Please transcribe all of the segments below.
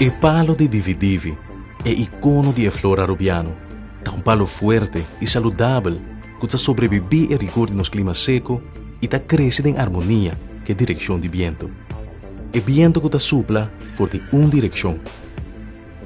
E palo di dividivi, e icono di e flora Arubiano, ta un palo fuerte y saludabel cu ta sobrevivi e rigor di nos clima seco y ta crece den armonia cu e direccion di biento. E biento cu ta supla for di un direccion,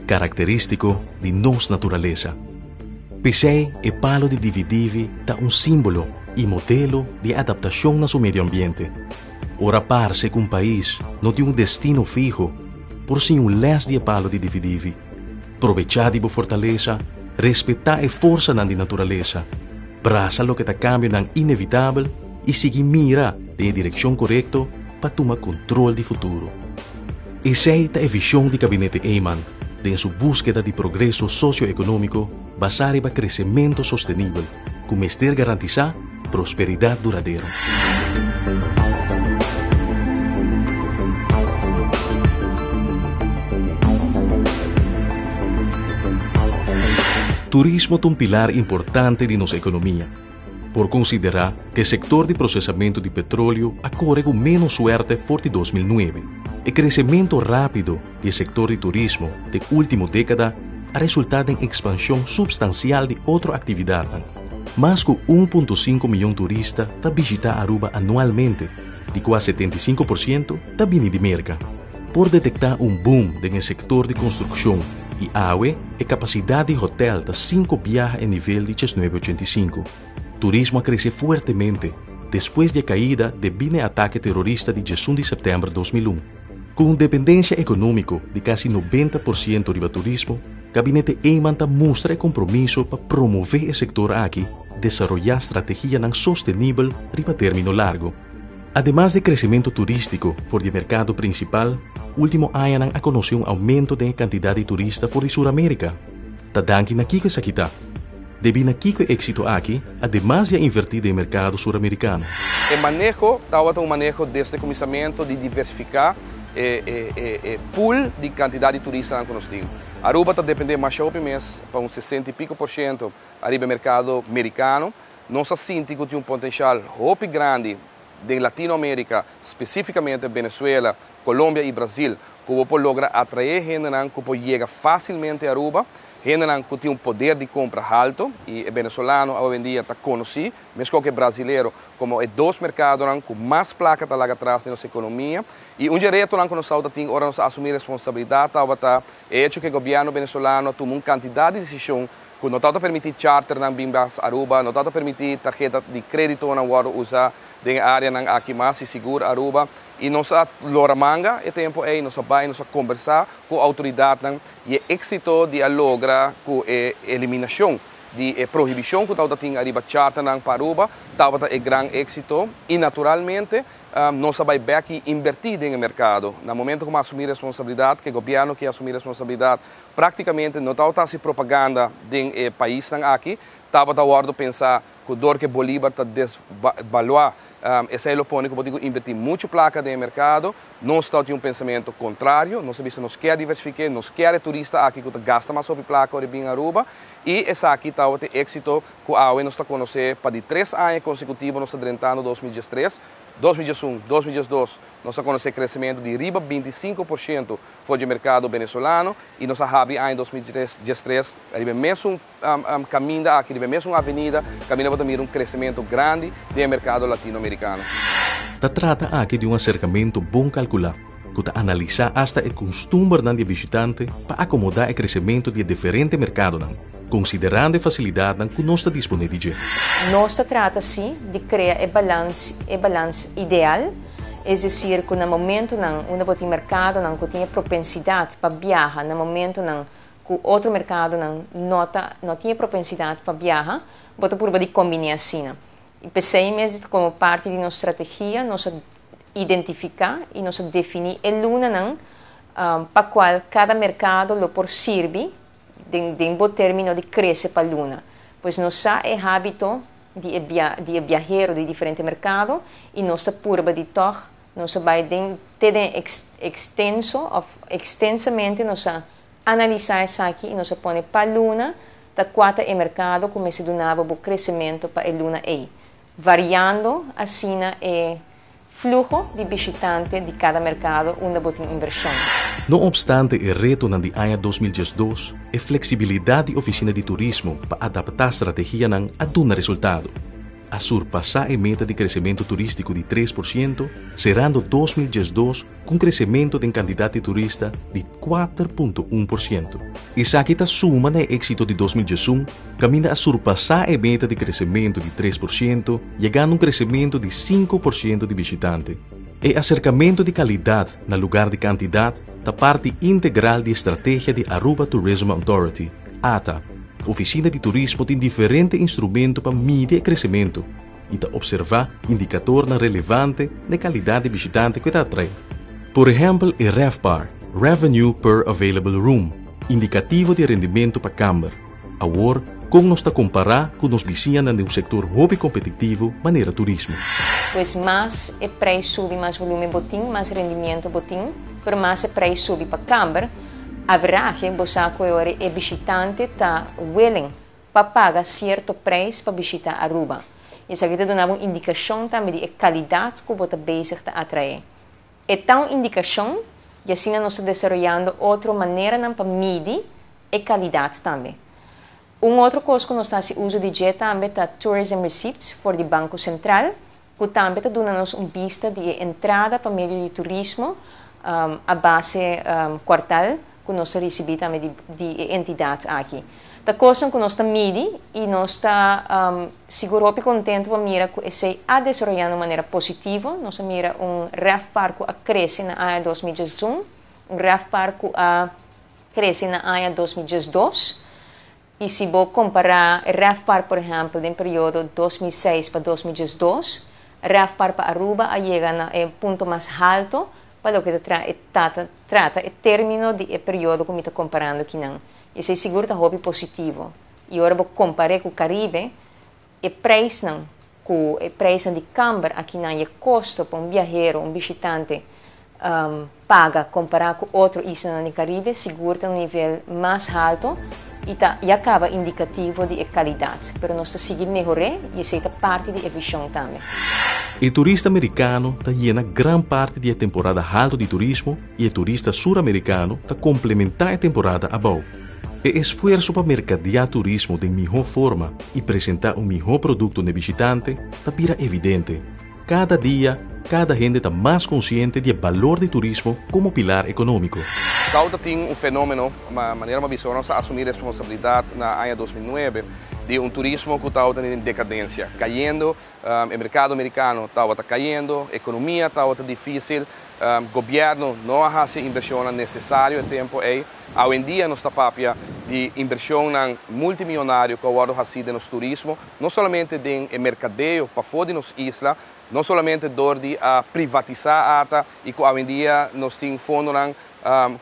caracteristico di nos naturalesa. P'esey e palo di dividivi ta un simbolo y modelo di e adaptacion na su medio ambiente. Ora parse cu un pais no tin un destino fiho, por siña un les di e palo di dividivi. Probecha di bo fortalesa, respeta e forsanan di naturalesa, brasa loke ta cambionan inevitabel y sigui mira den e direccion corecto pa tuma control di futuro. Esey ta e vision di Gabinete Eman den su buskeda di progreso socio-economico basa riba crecemento sostenibel cu mester garantisa prosperidad duradero. Turismo ta un pilar importante di nos economia. Por considera cu e sector di procesamento di petroleo a core cu menos suerte for di 2009. E crecemento rapido di e sector di turismo den ultimo decada a resulta den expansion substancial di otro actividadnan. Mas cu 1.5 miyon turista ta bishita Aruba anualmente, di cua 75% ta bini di Merca. Por detecta un boom den e sector di construccion y awe e capacidad di hotel ta cinco biaha e nivel di 1985. Turismo a crece fuertemente despues di e caida debi na e atake terorista di 11 di september 2001. Cu un dependencia economico di casi 90% riba turismo, Gabinete Eman ta mustra e compromiso pa promove e sector aki, desaroya strategianan sostenibel riba termino largo. Ademas di crecemento turistico for di e mercado principal, ultimo añanan a conoce un aumento den e cantidad di turista for di Sur America. Ta danki na kico esaki ta? Debi na kico e exito aki, ademas di a inverti den e mercado Sur Americano? E maneho tabata un maneho desde cuminsamento di diversifica e pool di cantidad di turistanan cu nos tin. Aruba ta depende masha hopi mes pa un 60 y pico por ciento ariba e mercado Mericano. Nos a sinti cu tin un potencial hopi grandi den Latinoamerica, specificamente Venezuela, Colombia y Brasil, cu bo por logra atrae hendenan cu por yega facilmente Aruba, hendenan cu tin un poder di compra halto, y e venezolano awendia ta conoci, mescos cu e brasilero, como e dos mercadonan cu mas placa ta laga atras den nos economia. Y un di e retonan cu nos tin ora nos asumi responsabilidad tabata e hecho cu e gobierno venezolano a tuma un cantidad di decision cu no ta permiti charternan bin bas Aruba, no ta permiti tarheta di creditonan wordo usa den areanan aki mas y sigur Aruba. Y nos a lora manga e tempo ey, nos a bay, nos a conversa cu autoridadnan y e exito di a logra cu e eliminacion di e prohibicion cu tabata tin ariba charternan pa Aruba, tabata e gran exito y naturalmente nos a bay bek y inverti den e mercado. Na momento cu mi asumi responsabilidad, cu e gobierno kier asumi responsabilidad, practicamente no tabata haci propaganda den e paisnan aki, tabata wordo pensa cu dor cu Bolivar ta desvalua, esey lo pone cu bo tin cu inverti mucho placa den e mercado. Nos ta tin un pensamento contrario, nos a bisa nos kier diversifica, nos kier e turista aki cu ta gasta mas hopi placa ora bin Aruba, y esaki tabata e exito cu awe nos ta conoce pa di 3 aña consecutivo. Nos ta drentando 2013, 2011, 2012, nos a conoce crecemento di riba 25% for di mercado venezolano y nos a habri aña 2013 riba mesun caminda aki, riba mesun avenida, caminda bo ta mira un crecemento grandi den mercado latinoamericano. Ta trata aki di un acercamento bon calcula, cu ta analisa hasta e custumbernan di e bishitante pa acomoda e crecemento di e diferente mercadonan, considerando e facilidadnan cu nos ta dispone di dje. Nos ta trata si di crea e balans ideal, es decir, cu na momentonan unda bo tin mercadonan cu tin e propensidad pa viaha, na momentonan cu otro mercadonan no tin e propensidad pa viaha, bo ta purba di combina asina. Y p'esey mes, como parti di nos strategia, nos a identifica y nos a defini e lunanan pa cual cada mercado lo por sirbi den bo termino di crece pa luna. Pues nos sa e habito di e viahero di diferente mercado y nos ta purba di toch, nos a bay den te den extenso of extensamente nos a analisa esaki y nos a pone pa luna ta cua ta e mercado cu mester duna bo crecemento pa e luna ey. Variando asina e fluho di bishitante di cada mercado unda bo tin inversion. No obstante e retonan di aña 2012, e flexibilidad di Oficina di Turismo pa adapta strategianan a duna resultado. A surpasa e meta di crecemento turistico di 3%, cerando 2012 cu un crecemento di cantidad di turista di 4.1%. Esaki ta suma na exito di 2011, caminda a surpasa e meta di crecemento di 3%, yegando un crecemento di 5% di bishitante. E acercamento di calidad na luga di cantidad ta parti integral di strategia di Aruba Tourism Authority, ATA. Oficina di Turismo tin diferente instrumento pa midi e crecemento y ta observa indicador relevante di calidad di bishitante cu ta atrae. Por ehempel, e RevPAR, Revenue per Available Room, indicativo di rendimento pa camber. Awor, con nos ta compara cu nos bisiñanan den un sector hopi competitivo, manera turismo? Pues mas e prijs subi, mas volumen bo tin, mas rendimento bo tin, pero mas e prijs subi pa camber, average, bo sa cu e bishitante ta willing pa paga cierto prijs pa bishita Aruba. Esaki ta duna un indicacion tambe di calidad cu bo ta bezig ta atrae. E ta un indicacion y asina nos ta desaroyando otro manera pa midi e calidad tambe. Un otro cos cu nos ta usa di dje tambe ta tourism receipts for di Banco Central, cu tambe ta duna nos un bista di entrada pa medio di turismo a base kwartaal cu nos ta ricibi tambe di entidad aki. Ta cos cu nos ta midi y nos ta sigur contento pa mira cu esey a desaroya di manera positivo. Nos a mira un RevPAR cu a crece na aña 2011, un RevPAR cu a crece na aña 2012. Y si bo compara RevPAR, por ehempel, den periodo 2006 pa 2012, RevPAR pa Aruba a yega na punto mas halto pa loke ta trata e termino di periodo cu mi ta comparando akinan. Esey sigur ta hopi positivo. Y ora bo compara cu Caribe, e prijsnan cu e prijs di camber akinan e costo pa un biahero, un bishitante paga compara cu otro isla na Caribe, sigur ta un nivel mas halto y ta ya caba indicativo di calidad. Pero nos ta sigui mehora y esey ta parti di vision tambe. E turista americano ta yena gran parti di temporada halto di turismo y e turista suramericano ta complementa e temporada abou. E esfuerso pa mercadea turismo di miho forma y presenta un miho producto na bishitante ta bira evidente. Cada dia, cada hende ta mas consciente di e balor di turismo como pilar economico. Cauta tin un fenomeno, manera mi a bisa, nos a asumi responsabilidad na aña 2009 di un turismo cu tabata den decadencia, cayendo, e mercado americano tabata cayendo, economia tabata dificil, gobierno no a haci inversion necesario e tempo ey. Hoy en dia nos ta papia di inversion multimillonario cu a haci den turismo, no solamente den mercadeo pafo di nos isla, no solamente door di a privatisa ATA y cu hoy en dia nos tin fondo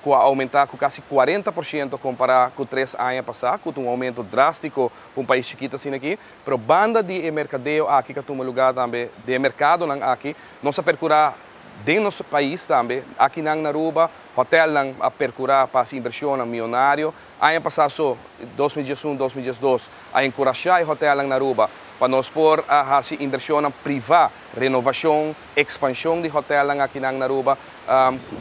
cu a aumenta cu casi 40% compara cu 3 aña pasa, cu un aumento drastico pa un pais chikito asina aki, pero banda di mercadeo aki cu a tuma luga tambe, di mercado aki, nos a percura den nos pais tambe, aki na Aruba, hotel a percura pa inversion miyonario. Aña pasa, 2011, 2012, a encurasha e hotel na Aruba pa nos por a haci inversion priva, renovacion, expansion di hotel aki na Aruba,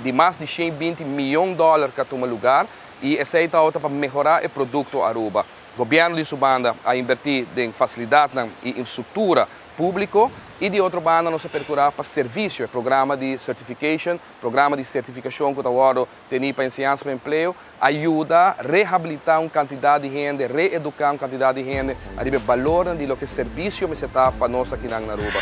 di mas di 120 miyon di dollar cu a tuma luga y esey ta pa mehora e producto Aruba. Gobierno di su banda a inverti den facilidad y infrastructura publico y di otro banda nos a percura pa servicio, programa di certification, programa di certificacion cu awor tin pa enseñansa y empleo, yuda rehabilita un cantidad di hende, reeduca un cantidad di hende, ariba balor di loke servicio mester ta pa nos aki na Aruba.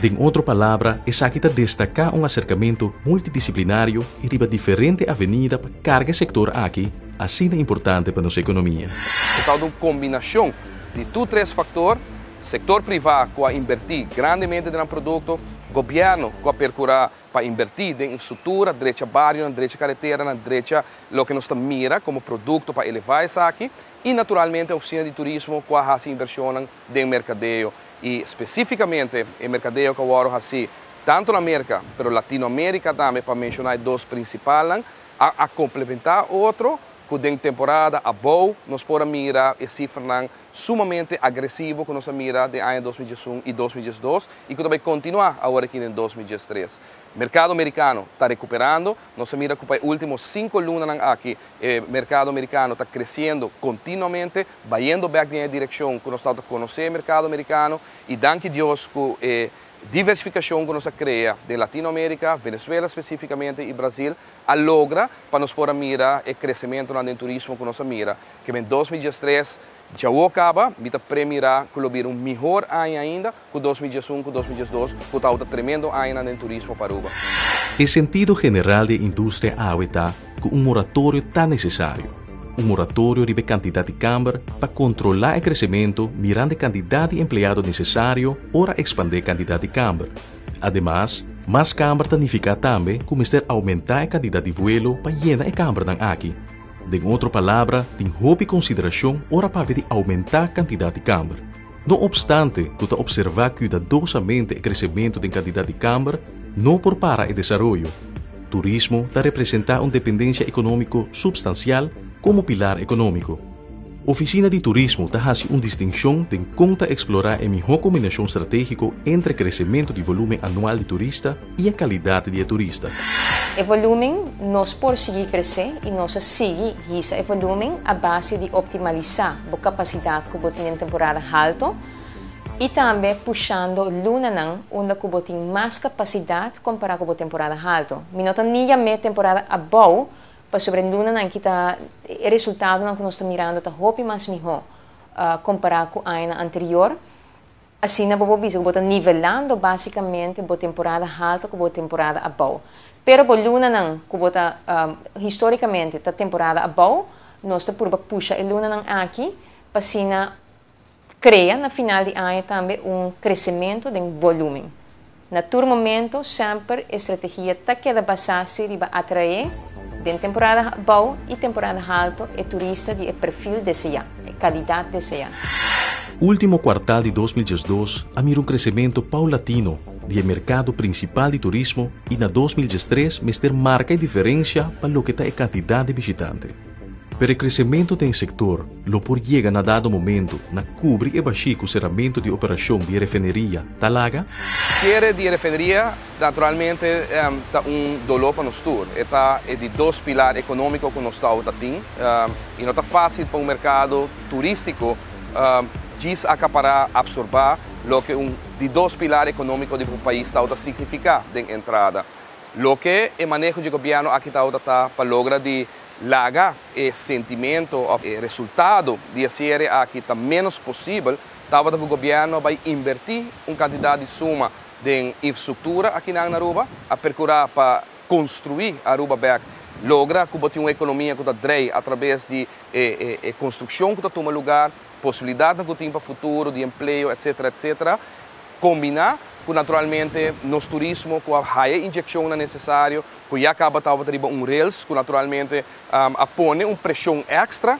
Den otro palabra, esaki ta destaca un acercamento multidisciplinario y riba diferente avenida pa carga e sector aki, asina importante pa nos economia. E un combinacion di tur tres factor: sector priva cu a inverti grandemente den producto, gobierno cu a percura pa inverti den infrastructura, drecha bario, drecha caretera, drecha loke nos mira como producto pa eleva esaki y naturalmente oficina di turismo cu a haci inversion den mercadeo y specificamente e mercadeo cu awor asina tanto na Amérika, pero Latinoamérika tambe, pa menciona dos principal, a complementa otro. ku den temporada abou nos por a mira e sifranan sumamente agresivo ku nos a mira den aña 2011 i 2012 i ku ta bai kontinuá awor aki den 2013. Merkado merikano ta rekuperando, nos a mira ku pa e último 5 lunanan aki e merkado merikano ta kresiendo kontinuamente, bayendo bèk den e direkshon ku nos ta konosé e merkado merikano i danki Dios ku e diversifikashon ku nos a krea di Latinoamérika, Venezuela spesífikamente i Brasil, a logra pa nos por mira e kresementu den turismo ku nos a mira. Ku den 2013 ya a kaba, mi ta premirá ku lo bira un mihó aña ainda, ku 2011, ku 2012, ku ta un tremendo aña den turismo pa Aruba. E sentido general di industria awe ta ku un moratorio ta nesesario. Un moratorio di kantidat di kamber pa kontrolá e kresementu mirando e kantidat di empleado nesesario ora ekspandé kantidat di kamber. Ademas, mas kamber ta nifiká tambe ku mester oumentá e kantidat di vuelo pa yena e kambernan aki. Den otro palabra, tin hopi konsiderashon ora pa di oumentá kantidat di kamber. No opstante, ku ta opservá kuidadosamente e kresementu di kantidat di kamber, no por para e desaroyo. Turismo ta representá un dependensia ekonómiko supstansial komo pilar ekonómiko. Ofisina di Turismo ta hasi un distinshon den kon ta eksplorá e mihó kombinashon stratégiko entre kresementu di volúmen anual di turista i e kalidat di turista. E volúmen nos por sigui krese i nos a sigui hisa e volúmen a base di optimalisá e kapasidat ku bo tin den temporada haltu i tambe pushando lunanan unda ku bo tin mas kapasidat kompará ku e temporada haltu. Mi no ta ni yam'é temporada abou, pasobra lunanan ku ta e resultadonan ku nos ta mirando ta hopi mas mihó kompará ku aña anterior. Asina, bo por bisa, bo ta nivelando básikamente e temporada haltu ku e temporada abou. Pero bo lunanan ku bo ta histórikamente ta temporada abou, nos ta purba pusha e lunanan aki, pa asina krea na final di aña tambe un kresementu di volúmen. Na tur momento, semper e strategia ta keda basá riba atraé den temporada abou i temporada haltu e turista di perfil deseá, e kalidat deseá. Último kuartal di 2012 a mira un kresementu paulatino di merkado prinsipal di turismo i na 2013 mester marka e diferensia pa loke ta e kantidat di bishitante. Pero e kresementu den sektor lo por yega na dado momento na kubri e bashí ku seramentu di operashon di refineria ta laga? Siere di refineria, naturalmente, ta un doló pa nos tur. Ta e di dos pilar ekonómiko ku nos tin. I no ta fásil pa un merkado turístiko djis akapará, apsorbé loke un di dos pilar ekonómiko di un pais ta signifiká den entrada. Loke e maneho di gobièrnu aki ta pa logra di laga e sentimentu òf e resultado di siere aki ta menos posibel, tabata ku gobièrnu bai invertí un kantidat di suma di infrastruktura aki na Aruba, a perkurá pa konstruí Aruba bèk, logra ku un ekonomia ku ta drei a traves di e konstrukshon ku ta tuma lugá, posibilidat ku tin pa futuro di empleo, etc., etc., kombiná ku naturalmente nos turismo ku e inyekshon nesesario, ku ya kaba tabata riba un rails, ku naturalmente a pone un preshon èkstra,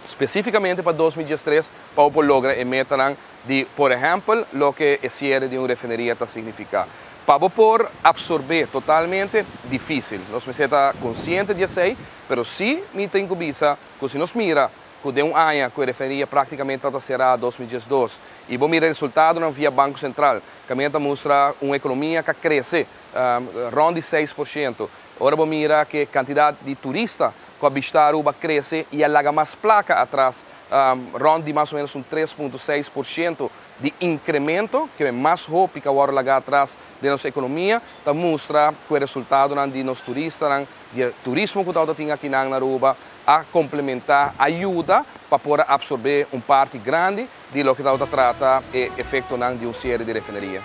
spesífikamente pa 2013, pa logra e meta di, por ehèmpel, loke e siere di un refineria ta signifiká. Pa por apsorbé totalmente, difísil. Nos mester ta konsiente di esei, pero sí mi tin ku bisa ku si nos mira ku den un aña ku e refineria práktikamente ta será 2012 i bo mira e resultadonan via Banko Sentral, ku ta mustra un ekonomia ku a krese rònt di 6%. Ora bo mira ku e kantidat di turista ku a bishitá Aruba a krese i a laga mas plaka atras, rònt di mas o ménos un 3,6% di inkremento, ku ta mas hopi ku awor laga atras di nos ekonomia, ta mustra ku e resultadonan di nos turistanan, di turismo ku tin aki na Aruba, a komplementá, yuda pa por apsorbé un parti grandi di loke ta trata e efektonan di un siere di refineria.